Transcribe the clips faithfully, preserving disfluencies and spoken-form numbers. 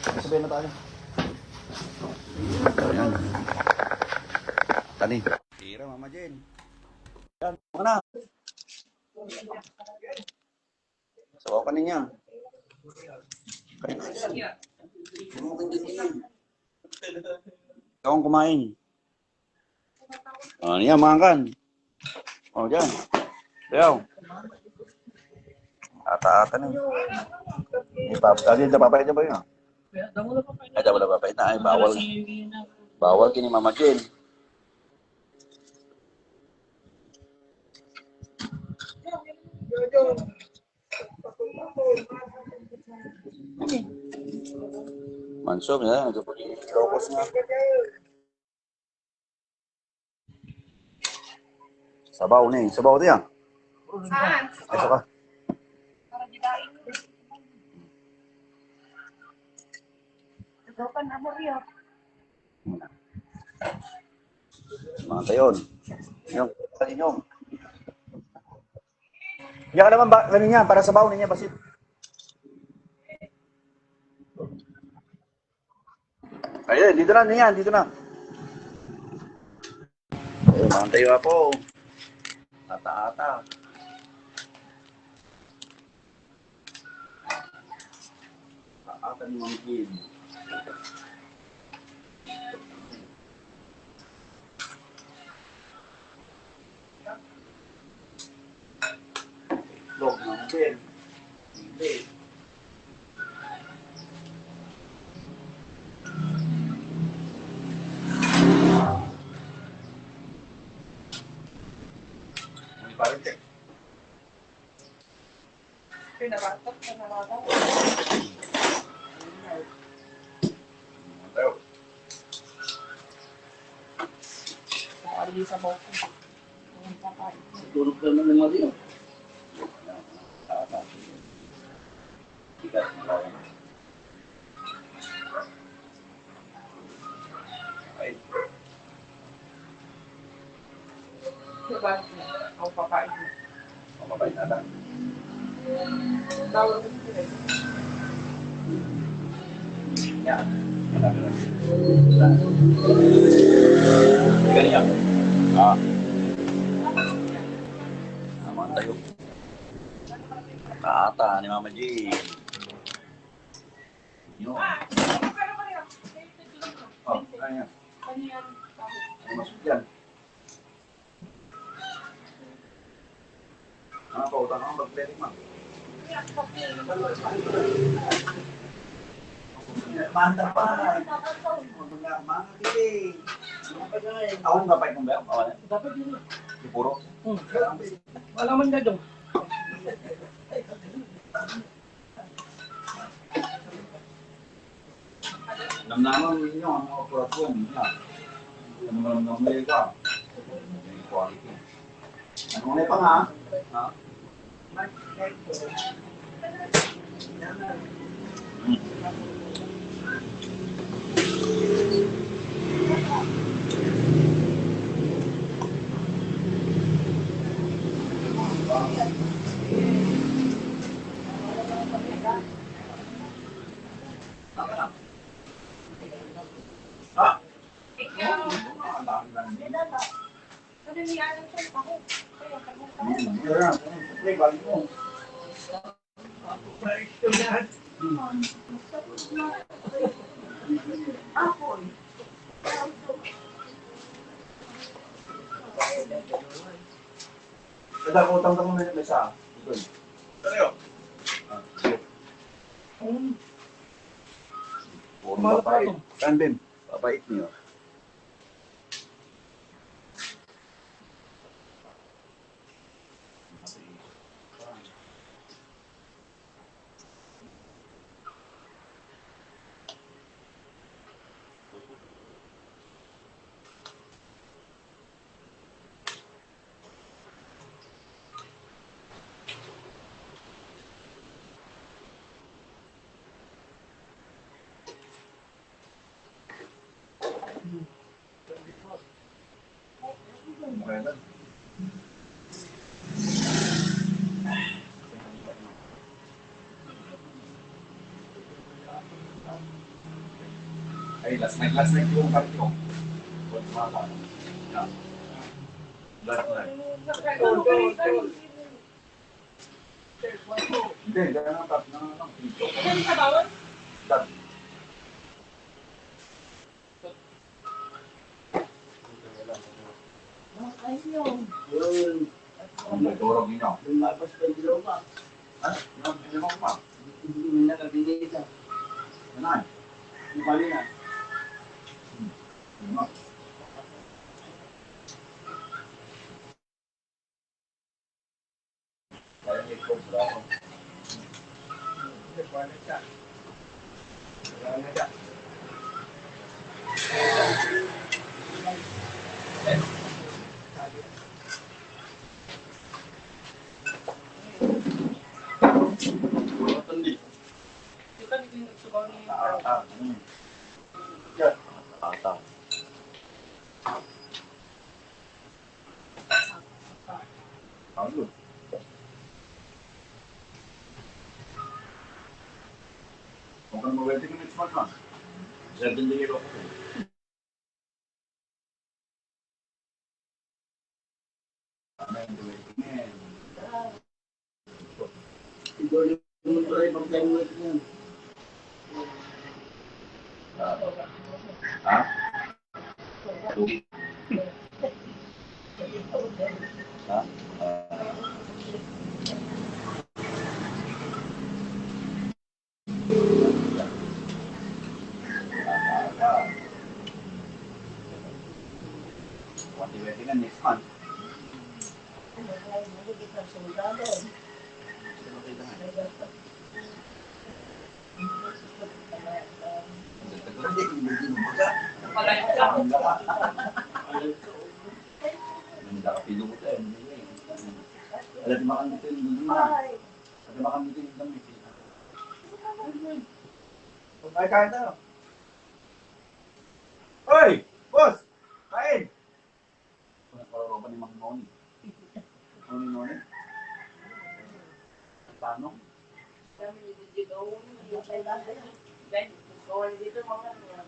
Sabay na tayo. Ayan. Tani. Tira, Mama Jen. Yan, mga na. Sabaw ka niya. Kaya na yan. Ikaw ang kumain. O, niya, mangan. O, diyan. Diyaw. Ata-ata na. Ipap-, adi, adi, papait na ba yun? Ay, daw wala papait na. Ay, bawal. Bawal kini Mama Jen. Manso, ya, ito po yung locos na. Sabaw ni, sabaw diyan. Saan? Ay, saka. Mga tayon. Yung, yung. Diyan ka naman ba, ano niya, para sabaw niya, basit. Ayun, dito na, niyan, dito na. Ayun, mga tayo ako. Ata-ata. Ata-ata ni Ma'am Kim. Itlog ng Ben. Hindi. Ang parang check. Pinabatok na nalaga. Tayo. Ari sa bawko. Ang pakain. Tulog ka na naman din. Bigat na lang. Ay. Diba? Ang pakain. Ang pakain na lang. Tawag ko sila. Yan. Ganyan. Ah. Tama tayo. Ata ni Mama G. Yun. Oh, kaya. Ano mas yan? Ano pa, utang ang magpwede, ma'am? Manda pa. Mga, mga kili. Ako ang kapay kong bayaw, bawal yan. Dapat yun. Di puro. Hmm. Wala man dadong. Namnamam ninyo ang mga operasyon niya. Ano man ang Amerika? Inequality. Ano na pa nga? Ha? Kada ko, tangtang mo na sa ito. Ano yun? Ah, sige. Puro mapait. Kan Ben, papait niyo. Ay, last night, last night yung karton. Wala pa. Yeah. Last night. Hindi, hindi, ano, tap, ano, ano, pito. Ano yung sabawan? Tap. Ayun. Yun. Ang may turog ninyo? Lumabas pa yung luma. Ha? Ano, ano, ano, ano? Hindi mo na kabinita. Ano? Yung kanina. Hmm. Ano? Ata. Ayos. Kung ano mo wedding next month, ma'am. Seven day off. Ano yung wedding? Siguro yung mga pagkain mo yan. Ha? Ha? Ah. Pati wedding na next month. Alam, nakapilo ko tayo. Alam, di makandito yung dulo na. Alam, di makandito yung dulo na. Ay, kain tayo. Hoy! Boss! Kain! Kung nakaroropa ni Mang Noni. Mang Noni? Ang tanong? Kami ni Didi Gawon, yung kailangan. Dahil, gawin dito, mga ano.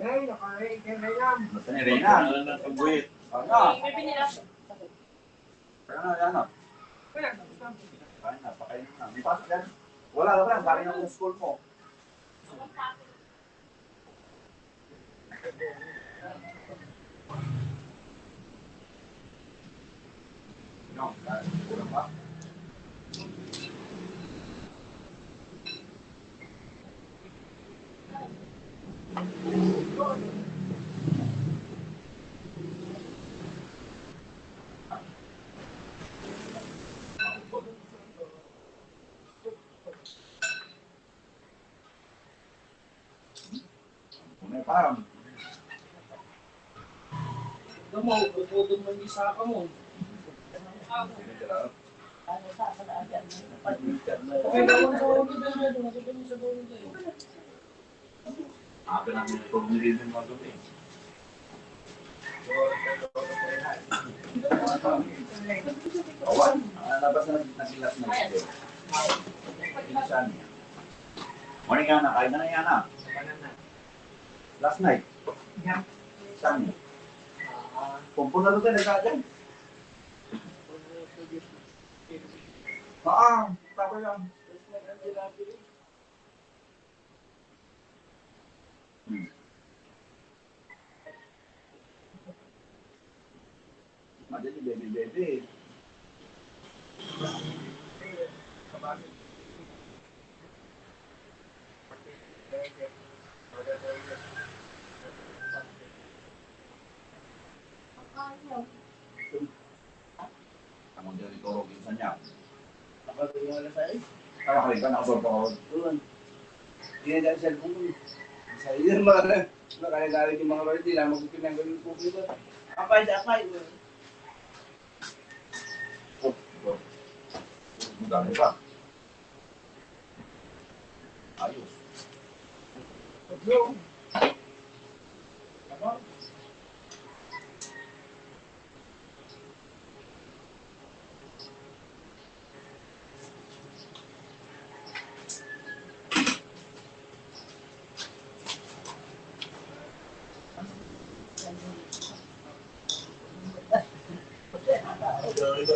Hey, nakaray, kay Reyna. Basta ni Reyna. Ano na, pagbuhit? Ano? May pinila. Kaya nga, yan na. Kaya, tapos na. Kain na, pakain na. May pasok yan. Wala na ba? Galing ang school mo. No, kulang pa. Ano pa? Ikaw mo, bubudon mo yung isa ka mo. Ano sa akin, ate, ano? Okay, naman sa ulo, dahil naman sa ulo, dahil. Akin ang pumili ng mga gabi. Awan, ah, labas na nag-, naglas na siya. Pinsan niya. Morning, Ana. Kain na na, Ana. Last night. Saan niya? Kumpul na doon, nagkakay. Ah, tapos lang. Hmm. Madali, baby, baby. Ang diri turog, insan niya. Nakatulog nga alas sais. Ay, halika, nakasulod pa ako. Doon. Hindi na dahil cellphone ko. Sa iyo, mga, mga kaya-kaya yung mga lord, di lang magpipinanggal yung publiko. Apay, sa apay. Oh, oh. Ang dami pa. Ayos. Tatlo. Tama? Hmm.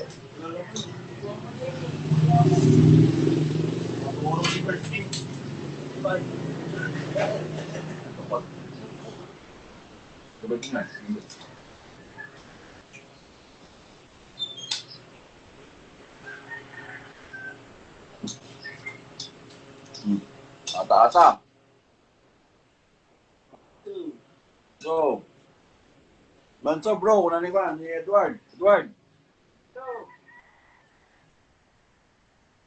Ata-ata. Go. Manso, bro, kuna ni kuan, ni Edward. Edward.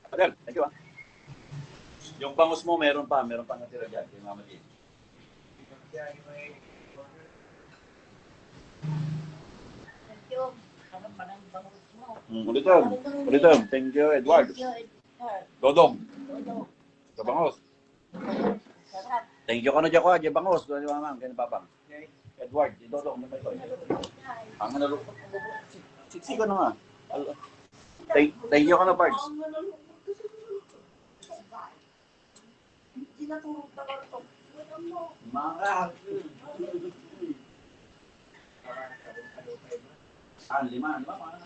Adel, thank you, ah. Yung bangus mo, meron pa, meron pa natira dyan, kay Mama Jean. Thank you. Sarap pa ng bangus mo. Mm, ulitin. Ulitin. Thank you, Edward. Thank you, Edward. Dodong. Dodong. Sa bangus. Sarap. Thank you kano, Jack, ah, Jack Bangus, doon ni Mamang, kay ni Papang. Edward, di Dodong, may ko. Ang nalo-, siksi ka na nga. Al-, thank, thank you kano, Pards. Mga. Ah, lima, lima, mga.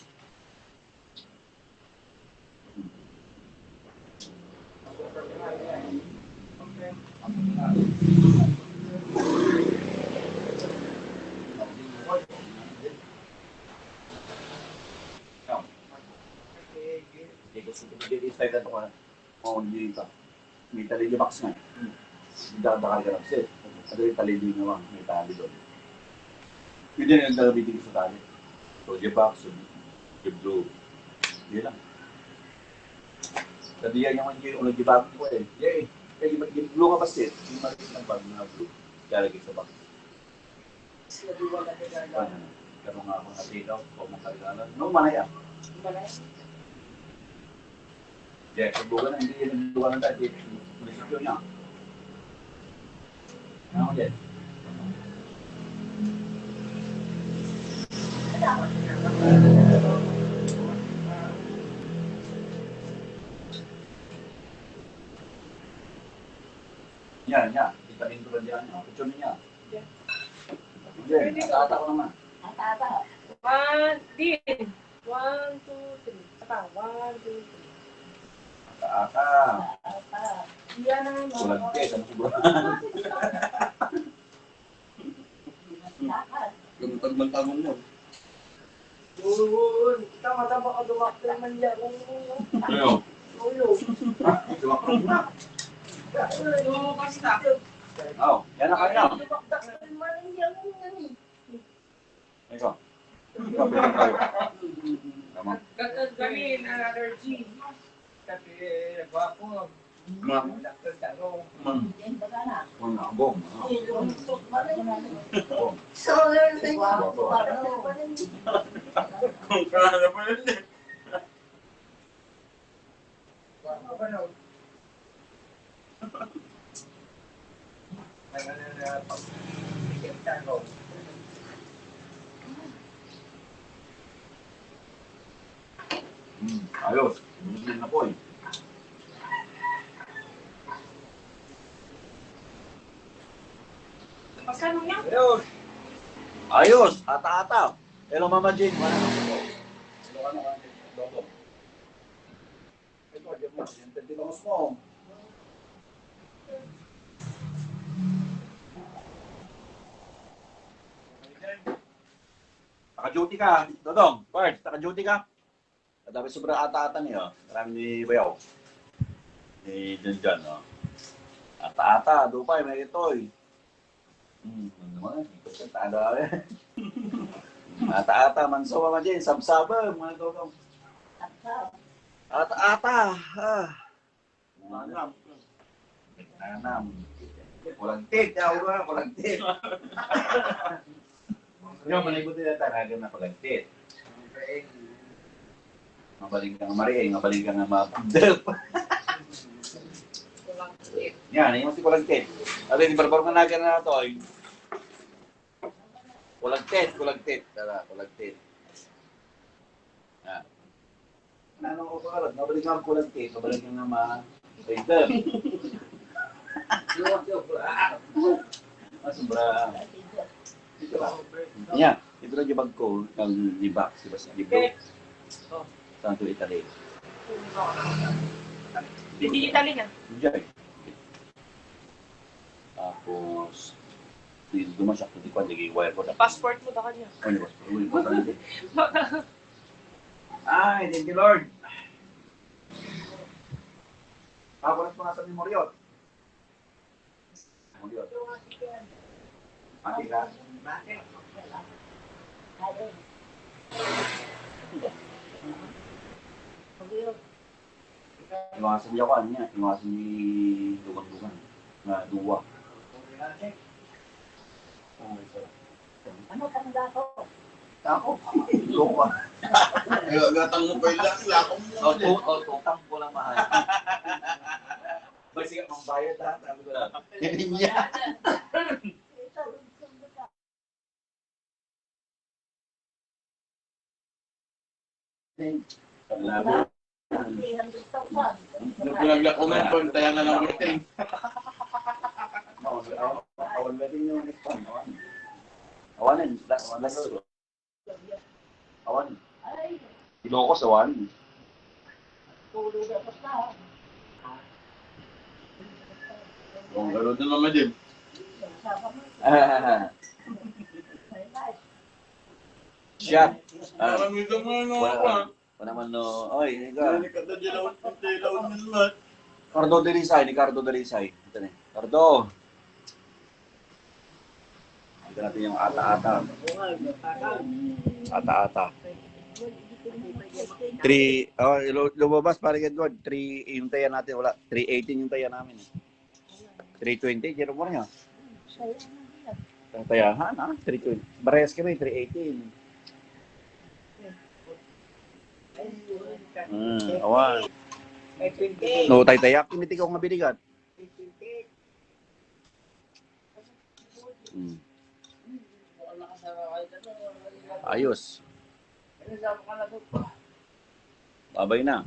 Only ka. May tali di box nga. Dadakal ka lang, sir. Ito yung tali di nga, may tali doon. Pwede na yung tali di sa tali. So, di box, di blue. Di lang. Sa diyan yung hindi, unang di box ko eh. Yay! Kaya di blue nga pa, sir. Yung maliit na bag na blue. Kaya lagi sa box. Pero nga akong natilaw, pag mong kaligalan. No, manaya. Manaya. Jeff, pagbukan na, hindi yan ang bukan na tayo. Munisipyo niya. Ano, Jeff? Yan, yan. Kita rin ko ba dyan? Picture niya. Hindi, ata-ata ko naman. Ata-ata. One, Dean. One, two, three. Ata, one, two, three. Ata-ata. Ata-ata. Yan ang mga. Walang test, ano ko ba? Yung tagmantagong mo. Oo, kita mataba ka dumaktel man yan. Ano? Ulo. Dumaktel na. Oo, basta. Oh, yan na kayo. Dumakdak man yan. Ikaw. Ikaw, pwede kayo. Tama. Gagawin allergy. Kasi, gwapo. Ma. Ang agom, ah. Agom. Kung kaya pa yun, eh. Hmm, ayos. Hindi na po eh. Magkano niya? Ayos. Ayos. Ata-ata. Hello, Mama Jane. Wala na po. Hello, ano, ano, ano, ano. Ito, diyan mo, diyan, pwede ba mas mo? Naka-duty ka, Dodong. Bard, naka-duty ka? Kadami sobra ata-ata niyo. Marami ni Bayaw. Ni Junjun, no? Ata-ata, Dubai, may itoy. Hmm, ano naman, ito sa tada, eh. Ata-ata, manso, mga dyan, sabsaba, mga Dodong. Ata-ata, ah. Manam. Manam. Kulagtit, ya, ura, kulagtit. Yo, manibot nila talaga na kulagtit. Mabaling ka nga mariing, mabaling ka nga mapagdep. Yan, yung si kulagtit. Sabi ni Barbaro nga naga na to, ay. Kulagtit, kulagtit. Tara, kulagtit. Yan. Ano ko pa, mabalik nga ang kulang tape, mabalik nga ma-, painter. Yung, yung, ah, ah, sobra. Ito ba? Nya, ito lang yung bag ko, ang di box, di ba, sa libro? Saan to Italy? Hindi Italy nga. Diyan. Tapos, dito duman siya, hindi pa, hindi wire ko. Passport mo, baka niya. Ano, passport mo, importante. Ay, thank you, Lord. Ah, oras pa nga sa memoryo. Ati ka? Iwasan niya ko, ano niya? Iwasan ni Dugan-Dugan. Na duwa. Ano pang dato? Ako, duwa. Ay, gatang mo pa yung laki, lakong mo. O, tu-, o, tutang ko lang, mahal. Basta ka pang bayad, ha? Sabi ko lang. Hindi niya. Naglakunan ko, tayo na lang ulitin. Awan, awan, awan, awan, awan, awan, awan. Awan, last, last. Awan. Ilocos, awan. Ang gano'n na naman din. Shot. Ah, parang ito mo yung mga wala, wala man, no. Oy, hindi ka. Hindi ka na dilaw, dilaw naman. Cardo Dalisay, ni Cardo Dalisay. Ito na, Cardo. Ito natin yung ata-ata. Ata-ata. Three, oh, lu-, lumabas, parang Edward. Three, yung taya natin, wala. Three eighteen yung taya namin. Three twenty, zero mo niya. Ang tayahan, ha? Three twenty. Barehas kami, three eighteen. Hmm, awan. No, taytayak, hindi ko nga binigat. Hmm. Ayos. Babay na.